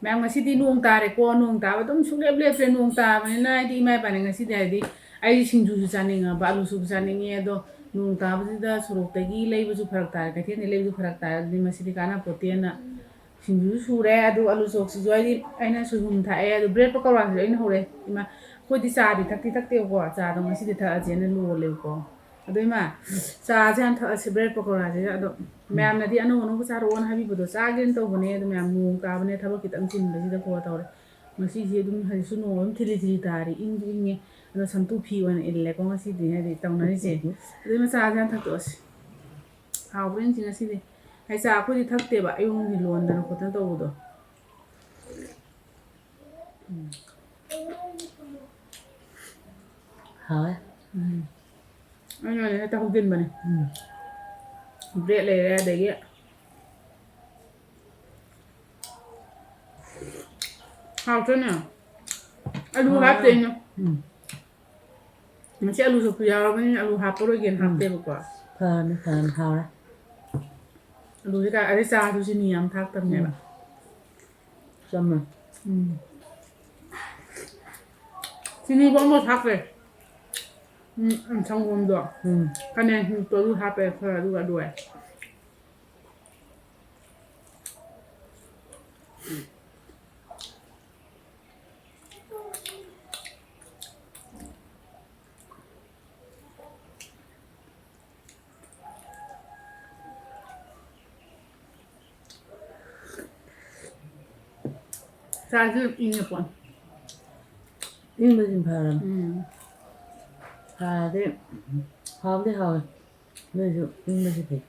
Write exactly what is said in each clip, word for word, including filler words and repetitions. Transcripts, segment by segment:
ꯃꯌꯥꯝ, ꯉꯁꯤꯗꯤ ꯅꯣꯡ ꯇꯥꯔꯦꯀꯣ, ꯅꯣꯡ ꯇꯥꯕ ꯑꯗꯨꯝ ꯁꯨꯡꯂꯦꯞ ꯂꯦꯞꯇ꯭ꯔꯦ꯫ ꯅꯣꯡ ꯇꯥꯕꯅꯤꯅ ꯍꯥꯏꯗꯤ ꯏꯃꯥ ꯏꯄꯥꯅ ꯉꯁꯤꯗꯤ ꯍꯥꯏꯗꯤ ꯑꯩ ꯁꯤꯡꯖꯨꯁꯨ ꯆꯥꯅꯤꯡꯉꯕ, ꯑꯂꯨꯁꯨ ꯆꯥꯅꯤꯡꯉꯦ, ꯑꯗꯣ ꯅꯣꯡ ꯇꯥꯕꯁꯤꯗ ꯁꯣꯔꯣꯛꯇꯒꯤ ꯂꯩꯕꯁꯨ ꯐꯔꯛ ꯇꯥꯔꯦ, ꯀꯩꯊꯦꯜꯗꯒꯤ ꯂꯩꯕꯁꯨ ꯐꯔꯛ ꯇꯥꯔꯦ, ꯑꯗꯨꯗꯤ ꯃꯁꯤꯗꯤ ꯀꯥꯟꯅꯄꯣꯠꯇꯦꯅ ꯁꯤꯡꯖꯨꯁꯨ ꯁꯨꯔꯦ, ꯑꯗꯨ ꯑꯂꯨ ꯆꯣꯛꯁꯤꯁꯨ ꯍꯥꯏꯗꯤ ꯑꯩꯅ ꯁꯣꯏꯕꯨꯝ ꯊꯥꯛꯑꯦ, ꯑꯗꯨ ꯕ꯭ꯔꯦꯗ ꯄꯀꯧꯔꯥꯁꯤꯁꯨ ꯑꯩꯅ ꯍꯧꯔꯦ꯫ ꯏꯃꯥ, ꯑꯩꯈꯣꯏꯗꯤ ꯆꯥꯗꯤ ꯊꯛꯇꯤ ꯊꯛꯇꯦꯕꯀꯣ, ꯆꯥꯗꯣ ꯉꯁꯤꯗꯤ ꯊꯛꯑꯁꯦꯅ ꯂꯣꯜꯂꯦꯕꯀꯣ꯫ ꯑꯗꯣ ꯏꯃꯥ, ꯆꯥꯁꯦ ꯌꯥꯝ ꯊꯛꯑꯁꯦ, ꯕ꯭ꯔꯦꯗ ꯄꯀꯧꯔꯥꯁꯦ꯫ ꯑꯗꯣ ꯃꯌꯥꯝꯅꯗꯤ ꯑꯅꯧ ꯑꯅꯧꯕ ꯆꯥꯔꯛꯑꯣꯅ ꯍꯥꯏꯕꯤꯕꯗꯣ ꯆꯥꯒꯦꯅ ꯇꯧꯕꯅꯦ꯫ ꯑꯗꯣ ꯃꯌꯥꯝ ꯅꯣꯡ ꯇꯥꯕꯅꯦ, ꯊꯕꯛ ꯈꯤꯇꯪ ꯆꯤꯟꯕꯁꯤꯗꯀꯣ ꯇꯧꯔꯦ꯫ ꯉꯁꯤꯁꯦ ꯑꯗꯨꯝ ꯍꯧꯖꯤꯛꯁꯨ ꯅꯣꯡ ꯑꯗꯨꯝ ꯊꯤꯂꯤ ꯊꯤꯂꯤ ꯇꯥꯔꯤ, ꯏꯪꯁꯨ ꯏꯪꯉꯦ꯫ ꯑꯗꯣ ꯁꯝꯇꯨ ꯐꯤ ꯑꯣꯏꯅ ꯏꯜꯂꯦꯀꯣ ꯉꯁꯤꯗꯤ, ꯍꯥꯏꯗꯤ ꯇꯧꯅꯔꯤꯁꯦ꯫ ꯑꯗꯨ ꯏꯃꯥ, ꯆꯥꯁꯦ ꯌꯥꯝ ꯊꯛꯇꯣꯛꯑꯁꯤ꯫ ꯍꯥꯎꯕ꯭ꯔꯥ ꯌꯦꯡꯁꯤ ꯉꯁꯤꯗꯤ꯫ ꯍꯥꯏꯗꯤ ꯆꯥ ꯑꯩꯈꯣꯏꯗꯤ ꯊꯛꯇꯦꯕ, ꯑꯌꯨꯛ ꯅꯨꯡꯊꯤꯜ ꯂꯣꯟꯗꯅ ꯈꯣꯠꯇꯅ ꯇꯧꯕꯗꯣ꯫ ꯍꯥꯎꯋꯦ꯫ ꯎꯝ꯫ ꯑꯩꯅ ꯍꯦꯛꯇ ꯍꯧꯖꯤꯟꯕꯅꯦ꯫ ꯎꯝ꯫ ꯕ꯭ꯔꯦꯗ ꯂꯩꯔꯦ, ꯑꯗꯒꯤ ꯍꯥꯎꯇ꯭ꯔꯅꯦ? ꯑꯂꯨ ꯍꯥꯎꯋꯦ꯫ ꯍꯥꯞꯇꯦ ꯑꯩꯅ꯫ ꯎꯝ꯫ ꯉꯁꯤ ꯑꯂꯨ ꯆꯣꯞꯁꯨ ꯌꯥꯎꯔꯕꯅꯤꯅ ꯑꯂꯨ ꯍꯥꯞꯄꯔꯣꯏꯒꯦꯅ ꯎꯝ꯫ ꯍꯥꯞꯇꯦꯕꯀꯣ꯫ ꯐꯔꯦ, ꯐꯔꯦ, ꯍꯥꯎꯔꯦ꯫ ꯑꯂꯨꯁꯦ ꯀ-, ꯑꯗꯩ ꯆꯥꯁꯨ ꯆꯤꯅꯤ ꯌꯥꯝ ꯊꯥꯛꯇꯕꯅꯦꯕ꯫ ꯎꯝ꯫ ꯆꯝꯅ꯫ ꯎꯝ꯫ ꯆꯤꯅꯤꯕꯨ ꯑꯃꯐꯥꯎ ꯊꯥꯛꯇ꯭ꯔꯦ꯫ ꯎꯝ, ꯎꯝ, ꯁꯪꯒꯣꯝꯗꯣ꯫ ꯎꯝ꯫ ꯈꯥꯃꯦꯟ ꯑꯁꯤꯟꯕꯗꯣ ꯑꯗꯨ ꯍꯥꯞꯄꯦ ꯈꯔ, ꯑꯗꯨꯒ ꯂꯣꯏꯔꯦ꯫ ꯆꯥꯁꯨ ꯏꯪꯉꯦ ꯄꯣꯠ꯫ ꯏꯪꯕꯁꯤꯅ ꯐꯔꯕꯅꯤ꯫ ꯎꯝ꯫ ꯁꯥꯔꯗꯤ ꯍꯥꯎꯗꯤ ꯍꯥꯎꯋꯦ꯫ ꯑꯗꯨꯏꯁꯨ ꯏꯪꯕꯁꯤ ꯐꯩ꯫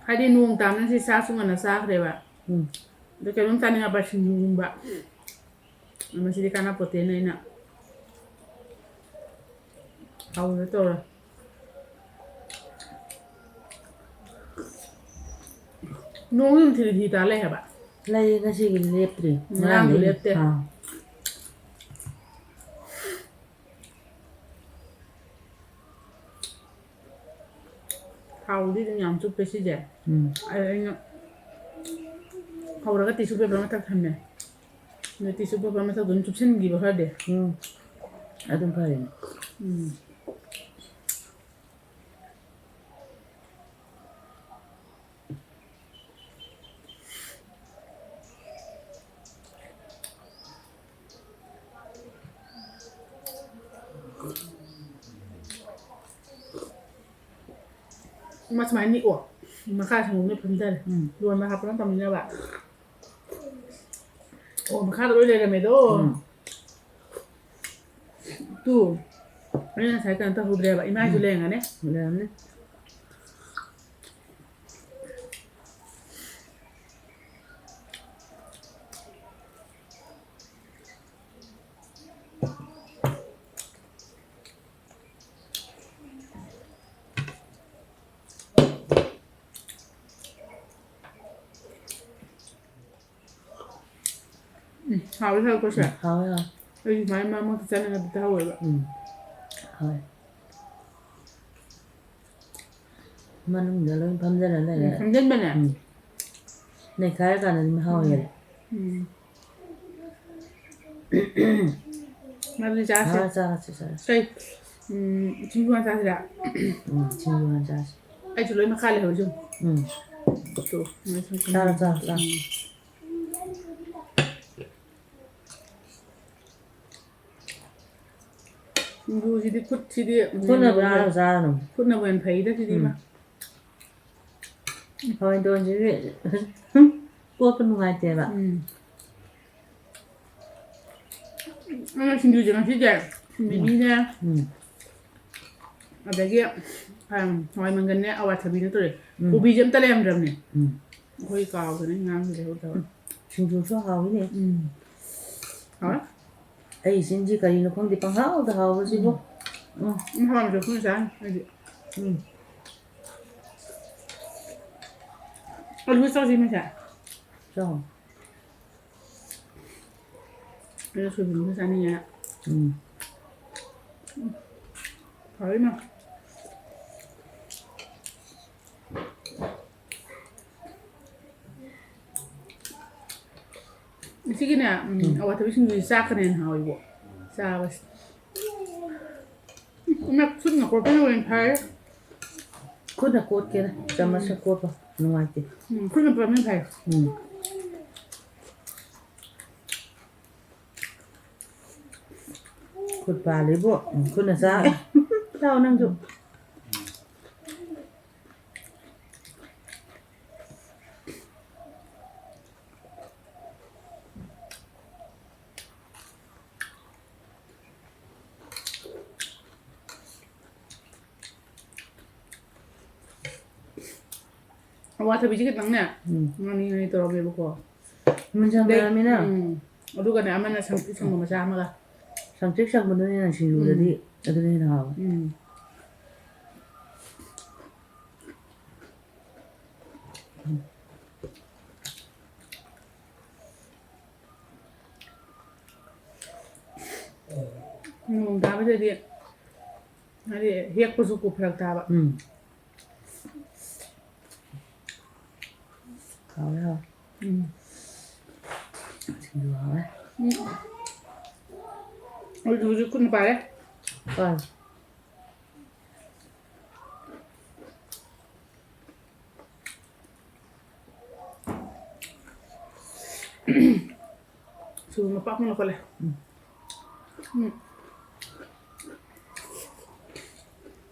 ꯍꯥꯏꯗꯤ ꯅꯣꯡ ꯇꯥꯕꯅꯤꯅ ꯁꯤ ꯆꯥꯛꯁꯨ ꯉꯟꯅ ꯆꯥꯈ꯭ꯔꯦꯕ꯫ ꯎꯝ꯫ ꯑꯗꯣ ꯀꯩꯅꯣꯝ ꯆꯥꯅꯤꯡꯉꯛꯄ, ꯁꯤꯡꯖꯨꯒꯨꯝꯕ꯫ ꯃꯁꯤꯗꯤ ꯀꯥꯟꯅꯄꯣꯠꯇꯦꯅ ꯑꯩꯅ ꯍꯧꯔ ꯇꯧꯔ꯫ ꯅꯣꯡ ꯑꯗꯨꯝ ꯊꯤꯂꯤ ꯊꯤꯂꯤ ꯇꯥ ꯂꯩ ꯍꯥꯏꯕ꯫ ꯂꯩ, ꯉꯁꯤꯒꯤ ꯂꯦꯞꯇ꯭ꯔꯤ꯫ ꯉꯔꯥꯡꯁꯨ ꯉꯔꯥꯡꯗꯩ꯫ ꯂꯦꯞꯇꯦ꯫ ꯑꯥ꯫ ꯊꯥꯎꯗꯤ ꯑꯗꯨꯝ ꯌꯥꯝ ꯆꯨꯞꯄꯦ ꯁꯤꯁꯦ꯫ ꯎꯝ꯫ ꯑꯩ, ꯑꯩꯅ ꯍꯧꯔꯒ tissue paper ꯃꯊꯛ ꯊꯝꯃꯦ꯫ ꯑꯗ tissue paper ꯃꯊꯛꯇ ꯑꯗꯨꯝ ꯆꯨꯞꯁꯤꯟꯈꯤꯕ ꯈꯔꯗꯤ꯫ ꯎꯝ꯫ ꯑꯗꯨꯝ ꯐꯔꯦꯅꯦ꯫ ꯎꯝ꯫ ꯃꯥ ꯁꯨꯃꯥꯏꯅ ꯅꯤꯛꯑꯣ꯫ ꯃꯈꯥ ꯁꯪꯒꯣꯝꯗ ꯐꯝꯊꯔꯦ꯫ ꯎꯝ꯫ ꯂꯣꯟꯕ ꯍꯥꯞꯄ ꯅꯠꯇꯕꯅꯤꯅꯕ꯫ ꯑꯣ, ꯃꯈꯥꯗ ꯂꯣꯏ ꯂꯩꯔꯝꯃꯦꯗꯣ꯫ ꯎꯝ꯫ ꯇꯨ꯫ ꯑꯩꯅ ꯉꯁꯥꯏ ꯀꯩꯅꯣ ꯇꯧꯍꯧꯗ꯭ꯔꯦꯕ꯫ ꯏꯃꯥꯏꯁꯨ ꯎꯝ꯫ ꯂꯩꯔꯝꯒꯅꯤ꯫ ꯂꯩꯔꯝꯅꯤ꯫ ꯎꯝ, ꯍꯥꯎꯋꯤ, ꯍꯥꯎꯋꯤꯀꯣ ꯁꯦ꯫ ꯎꯝ, ꯍꯥꯎꯋꯦ, ꯍꯥꯎꯋꯦ꯫ ꯑꯩꯗꯤ ꯁꯨꯃꯥꯏꯅ ꯃꯔꯛ ꯃꯔꯛꯇ ꯆꯥꯅꯤꯡꯉꯗꯤ ꯆꯥꯍꯧꯋꯦꯕ꯫ ꯎꯝ, ꯍꯥꯎꯋꯦ꯫ ꯃꯅꯨꯡꯗ ꯂꯣꯏ ꯐꯝꯖꯤꯜꯂ ꯂꯩꯔꯦ꯫ ꯎꯝ, ꯐꯝꯖꯤꯟꯕꯅꯦ꯫ ꯎꯝ꯫ ꯅꯩꯈꯥꯏꯔꯀꯥꯟꯗꯗꯤ ꯃꯍꯥꯎ ꯎꯝ꯫ ꯍꯦꯜꯂꯦ꯫ ꯎꯝ꯫ ꯃꯗꯨꯗꯤ ꯆꯥꯁꯦ꯫ ꯍꯣꯏ, ꯆꯥꯔꯁꯤ, ꯆꯥꯔꯁꯤ꯫ ꯀꯩ? ꯎꯝ, ꯁꯤꯡꯖꯨ ꯍꯥꯟ ꯆꯥꯁꯤꯔꯥ? ꯎꯝ, ꯁꯤꯡꯖꯨ ꯍꯥꯟ ꯆꯥꯁꯤ꯫ ꯑꯩꯁꯨ ꯂꯣꯏ ꯃꯈꯥ ꯂꯩꯍꯧꯔꯤꯁꯦ꯫ ꯎꯝ꯫ ꯇꯨ, ꯃꯣꯏ ꯁꯨꯝ ꯆꯥꯔꯣ, ꯆꯥꯔꯣ, ꯆꯥꯔꯣ꯫ ꯎꯝ꯫ ꯁꯤꯡꯖꯨꯁꯤꯗꯤ ꯈꯨꯠꯁꯤꯗꯤ ꯈꯨꯠꯅꯕꯨ ꯍꯦꯟꯅ ꯆꯥꯔꯅꯨ꯫ ꯈꯨꯠꯅꯕꯨ ꯍꯦꯟꯅ ꯐꯩꯗ ꯁꯤꯗꯤ ꯎꯝ꯫ ꯏꯃꯥ꯫ ꯍꯋꯥꯏ ꯇꯣꯟꯁꯤꯗꯤ ꯇꯣꯠꯄ ꯅꯨꯡꯉꯥꯏꯇꯦꯕ꯫ ꯎꯝ꯫ ꯑꯩꯅ ꯁꯤꯡꯖꯨꯁꯦ ꯉꯁꯤꯁꯦ ꯎꯝ꯫ ꯃꯤꯃꯤꯅꯦ, ꯎꯝ꯫ ꯑꯗꯒꯤ, ꯑꯝ, ꯍꯋꯥꯏ ꯃꯪꯒꯟꯅꯦ, ꯑꯋꯥꯊꯕꯤꯅꯦ ꯇꯧꯔꯦ꯫ ꯎꯝ꯫ ꯀꯣꯕꯤꯁꯦ ꯑꯝꯇ ꯂꯩꯔꯝꯗ꯭ꯔꯕꯅꯦ꯫ ꯎꯝ꯫ ꯑꯩꯈꯣꯏ ꯀꯥꯎꯗꯅ ꯉꯥꯡꯁꯦ ꯂꯩꯍꯧꯗꯕ꯫ ꯁꯤꯡꯖꯨꯁꯨ ꯍꯥꯎꯋꯤꯅꯦ꯫ ꯎꯝ꯫ ꯍꯥꯎꯋꯦ꯫ ꯑꯩ ꯆꯤꯟꯁꯤ ꯀꯔꯤꯅꯣ ꯈꯪꯗꯦ, ꯄꯪꯍꯥꯎꯗ ꯍꯥꯎꯕꯁꯤꯕꯨ꯫ ꯎꯝ꯫ ꯎꯝ꯫ ꯎꯝ, ꯍꯥꯎꯔꯝꯗ꯭ꯔꯁꯨ ꯆꯥꯅꯤ ꯑꯩꯗꯤ꯫ ꯎꯝ꯫ ꯑꯂꯨ ꯆꯥꯁꯤ ꯃꯁꯦ꯫ ꯆꯥꯎ꯫ ꯑꯩꯅ ꯁꯣꯏꯕꯨꯝꯁꯨ ꯆꯥꯅꯤꯡꯉꯦ꯫ ꯎꯝ꯫ ꯎꯝ꯫ ꯍꯥꯎꯋꯤ ꯏꯃꯥ꯫ ꯁꯤꯒꯤꯅꯦ, ꯎꯝ, ꯎꯝ꯫ ꯑꯋꯥꯊꯕꯤ ꯁꯤꯡꯖꯨꯁꯤ ꯆꯥꯛꯀꯅ ꯍꯦꯟꯅ ꯍꯥꯎꯋꯤꯕꯣ꯫ ꯆꯥꯕꯁꯦ꯫ ꯎꯝ, ꯏꯃꯥ, ꯈꯨꯠꯅ ꯀꯣꯠꯄꯅ ꯍꯦꯟꯅ ꯐꯔꯦ꯫ ꯈꯨꯠꯅ ꯀꯣꯠꯀꯦꯔꯥ, ꯆꯥꯃꯁꯅ ꯎꯝ꯫ ꯀꯣꯠꯄ ꯅꯨꯡꯉꯥꯏꯇꯦ꯫ ꯎꯝ, ꯈꯨꯠꯅ ꯄꯥꯏꯕꯅ ꯐꯩ꯫ ꯎꯝ꯫ ꯈꯨꯠ ꯄꯥꯜꯂꯤꯕꯣ꯫ ꯎꯝ, ꯈꯨꯠꯅ ꯆꯥ-, ꯆꯥꯎ ꯅꯪꯁꯨ꯫ ꯑꯋꯥꯊꯕꯤꯁꯦ ꯈꯤꯇꯪꯅꯦ, ꯎꯝ꯫ ꯉꯥꯡꯂꯤ ꯉꯥꯡꯂꯤ ꯇꯧꯔꯝꯃꯦꯕꯀꯣ꯫ ꯃꯨꯟꯖꯟꯈ꯭ꯔꯃꯤꯅ꯫ ꯑꯗꯩ, ꯎꯝ꯫ ꯑꯗꯨꯒꯅꯦ, ꯑꯃꯅ ꯁꯪꯇ꯭ꯔꯤꯛ ꯁꯪꯕ ꯃꯆꯥ ꯑꯃꯒ꯫ ꯁꯪꯇ꯭ꯔꯤꯛ ꯁꯪꯕꯗꯨꯅ ꯍꯦꯟꯅ ꯁꯤꯡꯖꯨꯗꯗꯤ ꯎꯝ꯫ ꯑꯗꯨꯅ ꯍꯦꯟꯅ ꯍꯥꯎꯋꯦ꯫ ꯎꯝ꯫ ꯅꯣꯡ ꯇꯥꯕꯗꯗꯤ ꯍꯥꯏꯗꯤ ꯍꯦꯛꯄꯁꯨ ꯀꯣ ꯐꯔꯛ ꯇꯥꯕ꯫ ꯎꯝ꯫ ꯍꯥꯎꯋꯦ, ꯍꯥꯎꯋꯦ꯫ ꯎꯝ꯫ ꯁꯤꯡꯖꯨ ꯍꯥꯎꯋꯦ꯫ ꯎꯝ꯫ ꯑꯩꯁꯨ ꯍꯧꯖꯤꯛ ꯈꯨꯠꯅ ꯄꯥꯏꯔꯦ꯫ ꯄꯥꯏ꯫ ꯁꯣꯏꯕꯨꯝ ꯃꯄꯥꯛ ꯑꯃ ꯂꯧꯈꯠꯂꯦ꯫ ꯎꯝ꯫ ꯎꯝ꯫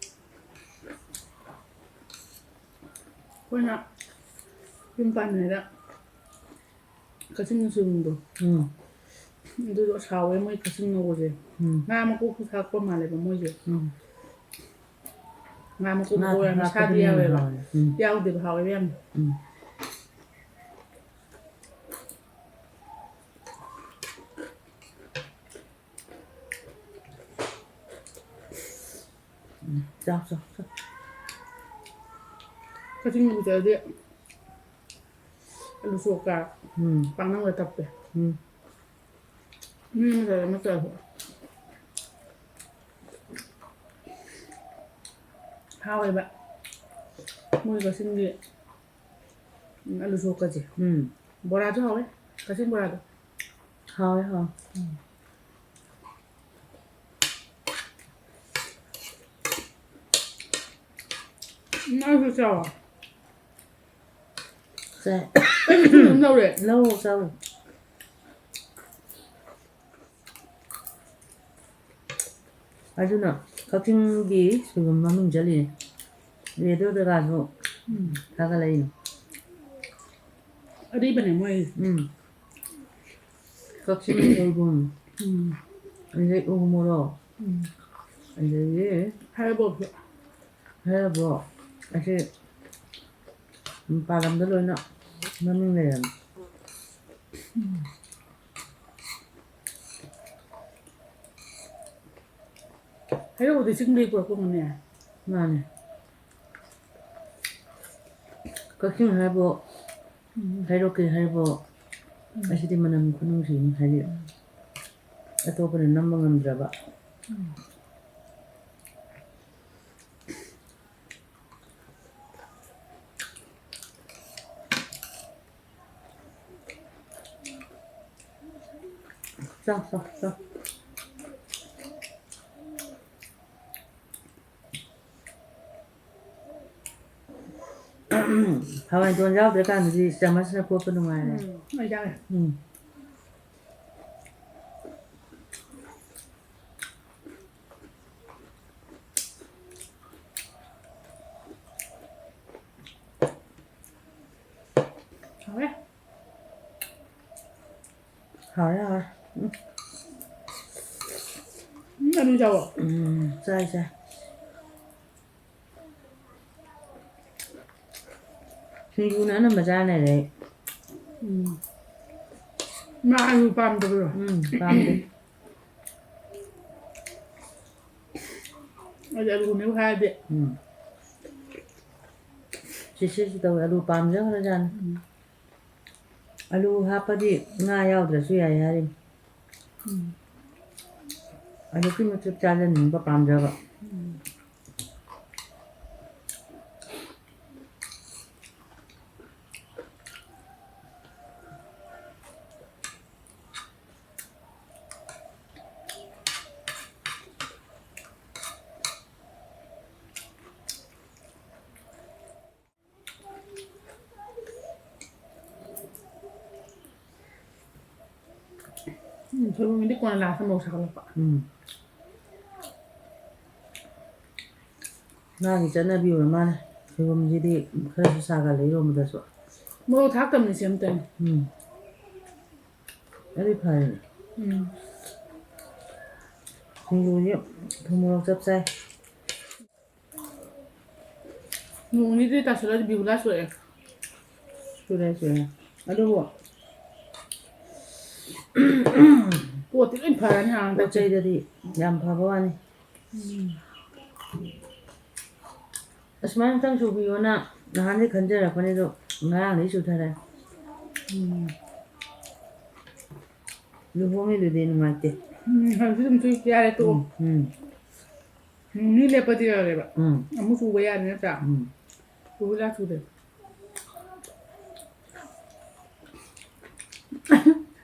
ꯑꯩꯈꯣꯏꯅ ꯌꯨꯝ ꯄꯥꯟꯗ꯭ꯔꯤꯉꯩꯗ ꯀꯛꯆꯤꯡ ꯁꯣꯏꯕꯨꯝꯗꯣ꯫ ꯎꯝ꯫ ꯑꯗꯨꯗꯣ ꯑꯁ ꯍꯥꯎꯋꯦ ꯃꯣꯏ ꯀꯛꯆꯤꯡ ꯉꯧꯕꯁꯦ꯫ ꯎꯝ꯫ ꯉꯥ ꯃꯀꯣꯛꯁꯨ ꯊꯥꯛꯄ ꯃꯥꯜꯂꯦꯕ ꯃꯣꯏꯁꯦ꯫ ꯎꯝ꯫ ꯉꯥ ꯃꯀꯨꯞ ꯉꯥ ꯃꯀꯨꯞ ꯌꯥꯝ ꯊꯥꯛꯄꯗꯨꯅ ꯁꯥꯗꯤ ꯍꯦꯟꯅ ꯌꯥꯎꯋꯦꯕ꯫ ꯍꯥꯎꯋꯦ꯫ ꯎꯝ꯫ ꯌꯥꯎꯗꯦꯕ, ꯍꯥꯎꯋꯦꯕ ꯌꯥꯝꯅ꯫ ꯎꯝ꯫ ꯎꯝ, ꯆꯥꯎ, ꯆꯥꯎ, ꯆꯥꯎ꯫ ꯀꯛꯆꯤꯡ ꯌꯧꯕꯗꯗꯤ ꯑꯂꯨ ꯁꯣꯛꯀ ꯎꯝ꯫ ꯄꯥꯛꯅꯝꯒ ꯇꯞꯄꯦ꯫ ꯎꯝ꯫ ꯃꯤ ꯑꯃ ꯆꯥꯔꯦ, ꯑꯃ ꯆꯥꯔꯦ꯫ ꯍꯥꯎꯋꯦꯕ꯫ ꯃꯣꯏ ꯀꯛꯆꯤꯡꯒꯤ, ꯎꯝ, ꯑꯂꯨ ꯁꯣꯛꯀꯁꯦ꯫ ꯎꯝ꯫ ꯕꯣꯔꯥꯁꯨ ꯍꯥꯎꯋꯦ꯫ ꯀꯛꯆꯤꯡ ꯕꯣꯔꯥꯗꯣ꯫ ꯍꯥꯎꯋꯦ, ꯍꯥꯎꯋꯦ꯫ ꯅꯪꯁꯨ ꯆꯥꯎ꯫ ꯆꯥꯏ꯫ ꯑꯩꯁꯨ ꯑꯗꯨꯝ ꯂꯧꯔꯦ꯫ ꯂꯧꯔꯣ, ꯆꯥꯎ꯫ ꯑꯗꯨꯅ ꯀꯛꯆꯤꯡꯒꯤ ꯁꯣꯏꯕꯨꯝ ꯃꯃꯤꯡ ꯆꯠꯂꯤꯅꯦ꯫ ꯔꯦꯗꯤꯑꯣꯗꯒꯁꯨ ꯎꯝ꯫ ꯊꯥꯒꯠꯂꯛꯏꯅꯦ꯫ ꯑꯔꯤꯕꯅꯦ ꯃꯣꯏ꯫ ꯎꯝ꯫ ꯀꯛꯆꯤꯡ ꯁꯣꯏꯕꯨꯝ꯫ ꯎꯝ꯫ ꯑꯗꯩ ꯎ ꯃꯣꯔꯣꯛ꯫ ꯎꯝ꯫ ꯑꯗꯒꯤ ꯍꯩꯔꯕꯣꯞꯁꯨ꯫ ꯍꯩꯔꯕꯣꯞ꯫ ꯑꯁꯤ ꯃꯄꯥꯟ ꯂꯝꯗ ꯂꯣꯏꯅ ꯃꯃꯤꯡ ꯂꯩꯔꯝꯃꯤ꯫ ꯎꯝ꯫ ꯍꯩꯔꯣꯕꯨꯗꯤ ꯆꯤꯡꯗꯒꯤ ꯄꯨꯔꯛꯄ ꯑꯣꯏꯔꯝꯒꯅꯤ꯫ ꯃꯥꯅꯦ꯫ ꯀꯛꯆꯤꯡ ꯍꯥꯏꯕꯨ, ꯎꯝ꯫ ꯍꯩꯔꯣꯛꯀꯤ ꯍꯥꯏꯕꯨ, ꯎꯝ꯫ ꯑꯁꯤꯗꯤ ꯃꯅꯝ ꯈꯨꯅꯨꯡꯁꯤꯅꯤ, ꯍꯥꯏꯗꯤ ꯎꯝ꯫ ꯑꯇꯣꯞꯄꯅ ꯅꯝꯕ ꯉꯝꯗ꯭ꯔꯕ꯫ ꯎꯝ꯫ ꯆꯥꯎ, ꯆꯥꯎ, ꯆꯥꯎ꯫ ꯍꯋꯥꯏ ꯃꯇꯣꯟ ꯌꯥꯎꯗ꯭ꯔꯀꯥꯟꯗꯗꯤ ꯆꯥꯃꯁꯅ ꯀꯣꯠꯄ ꯅꯨꯡꯉꯥꯏꯔꯦ꯫ ꯎꯝ, ꯑꯩ ꯌꯥꯎꯔꯦ꯫ ꯎꯝ꯫ ꯍꯥꯎꯔꯦ꯫ ꯍꯥꯎꯔꯦ, ꯍꯥꯎꯔꯦ꯫ ꯎꯝ꯫ ꯎꯝ, ꯑꯂꯨ ꯆꯥꯎꯑꯣ꯫ ꯎꯝ, ꯆꯥꯏ, ꯆꯥꯏ꯫ ꯁꯤꯡꯖꯨꯅ ꯑꯅꯝꯕ ꯆꯥꯅꯔꯦ꯫ ꯎꯝ꯫ ꯃꯥ ꯑꯂꯨ ꯄꯥꯝꯗꯕ꯭ꯔꯣ? ꯎꯝ, ꯄꯥꯝꯗꯦ꯫ ꯑꯩꯗꯤ ꯑꯂꯨꯅꯦꯕꯨ ꯍꯥꯏꯔꯗꯤ꯫ ꯎꯝ꯫ ꯆꯦꯆꯦꯁꯨ ꯇꯧꯋꯦ, ꯑꯂꯨ ꯄꯥꯝꯖꯈ꯭ꯔꯖꯥꯠꯅꯤ꯫ ꯎꯝ꯫ ꯑꯂꯨ ꯍꯥꯞꯄꯗꯤ ꯉꯥ ꯌꯥꯎꯗ꯭ꯔꯁꯨ ꯌꯥꯏ ꯍꯥꯏꯔꯤꯅꯤ꯫ ꯎꯝ꯫ ꯑꯗꯨꯛꯀꯤ ꯃꯇꯤꯛ ꯆꯥꯖꯅꯤꯡꯕ, ꯄꯥꯝꯖꯕ꯫ ꯎꯝ꯫ ꯎꯝ, ꯁꯣꯏꯕꯨꯝꯗꯤ ꯀꯣꯟꯅ ꯂꯥꯁꯇ ꯃꯣꯔꯣꯛ ꯁꯥꯒꯠꯂꯛꯄ꯫ ꯎꯝ꯫ ꯃꯥꯒꯤ ꯆꯠꯅꯕꯤ ꯑꯣꯏꯔ ꯃꯥꯜꯂꯦ꯫ ꯁꯣꯏꯕꯨꯝꯁꯤꯗꯤ ꯈꯔꯁꯨ ꯁꯥꯒꯠꯂꯦ ꯏꯔꯣꯝꯕꯗꯁꯨ꯫ ꯃꯣꯔꯣꯛ ꯊꯥꯛꯇꯕꯅꯤ ꯁꯤ ꯑꯝꯇꯅꯤ꯫ ꯎꯝ꯫ ꯑꯗꯨꯗꯤ ꯐꯔꯦꯅꯦ꯫ ꯎꯝ꯫ ꯁꯤꯡꯖꯨꯁꯦ ꯊꯨꯝ ꯃꯣꯔꯣꯛ ꯆꯞ ꯆꯥꯏ꯫ ꯅꯣꯡ ꯅꯤꯅꯤꯗꯤ ꯇꯥꯁꯜꯂꯗꯤ ꯕꯤꯕꯨꯂꯥ ꯆꯨꯔꯛꯑꯦ꯫ ꯆꯨꯔꯦ, ꯆꯨꯔꯦ꯫ ꯑꯗꯨꯕꯨ ꯄꯣꯠꯇꯤ ꯂꯣꯏ ꯐꯔꯅꯤ ꯍꯥꯟꯅ ꯄꯣꯠ ꯆꯩꯗꯗꯤ ꯌꯥꯝ ꯐꯕ ꯋꯥꯅꯤ꯫ ꯎꯝ꯫ ꯑꯁꯨꯃꯥꯏꯅ ꯑꯝꯇꯪ ꯆꯨꯕꯤꯌꯣꯅ ꯅꯍꯥꯟꯗꯩ ꯈꯟꯖꯔꯛꯄꯅꯦ, ꯑꯗꯣ ꯉꯔꯥꯡꯗꯩ ꯆꯨꯊꯔꯦ꯫ ꯎꯝ꯫ ꯂꯨꯍꯣꯡꯉꯤꯗꯨꯗꯤ ꯅꯨꯡꯉꯥꯏꯇꯦ꯫ ꯎꯝ, ꯍꯧꯖꯤꯛ ꯑꯗꯨꯝ ꯆꯨꯏ, ꯌꯥꯔꯦ, ꯇꯣꯛꯑꯣ꯫ ꯎꯝ, ꯎꯝ꯫ ꯅꯨꯃꯤꯠ ꯂꯦꯞꯄꯗꯤ ꯌꯥꯔꯦꯕ꯫ ꯎꯝ꯫ ꯑꯃꯨꯛ ꯆꯨꯕ ꯌꯥꯔꯦ ꯅꯠꯇ꯭ꯔꯥ? ꯎꯝ꯫ ꯆꯨꯕ ꯂꯥꯛꯆꯨꯗꯦ꯫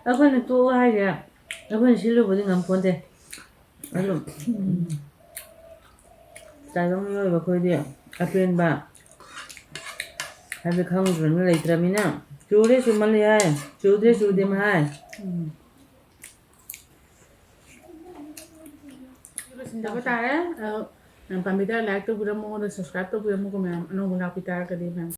ꯑꯩꯈꯣꯏꯅ ꯇꯣꯛꯑꯣ ꯍꯥꯏꯁꯦ, ꯑꯩꯈꯣꯏꯅ ꯁꯤꯜꯂꯨꯕꯗꯤ ꯉꯝꯄꯣꯟꯇꯦ꯫ ꯑꯗꯨ, ꯎꯝ, ꯇꯥꯏꯕꯪ ꯃꯤꯑꯣꯏꯕ ꯑꯩꯈꯣꯏꯗꯤ ꯑꯄꯦꯟꯕ ꯍꯥꯏꯕꯗꯤ ꯈꯪꯗ꯭ꯔꯕꯅꯤꯅ ꯂꯩꯇ꯭ꯔꯕꯅꯤꯅ, ꯆꯨꯔꯦ ꯆꯨꯃꯜꯂꯦ ꯍꯥꯏ, ꯆꯨꯗ꯭ꯔꯦ ꯆꯨꯗꯦ ꯍꯥꯏ꯫ ꯎꯝ꯫ ꯂꯣꯏꯁꯤꯟꯖꯕ ꯇꯥꯔꯦ꯫ ꯑꯗꯣ ꯃꯌꯥꯝ ꯄꯥꯝꯕꯤ ꯇꯥꯔꯦ, like ꯇꯧꯕꯤꯔꯝꯃꯣ, ꯑꯗꯣ subscribe ꯇꯧꯕꯤꯔꯝꯃꯣꯀꯣ ꯃꯌꯥꯝ, ꯑꯅꯧꯕ ꯂꯥꯛꯄꯤ ꯇꯥꯔꯒꯗꯤ ꯃꯌꯥꯝ꯫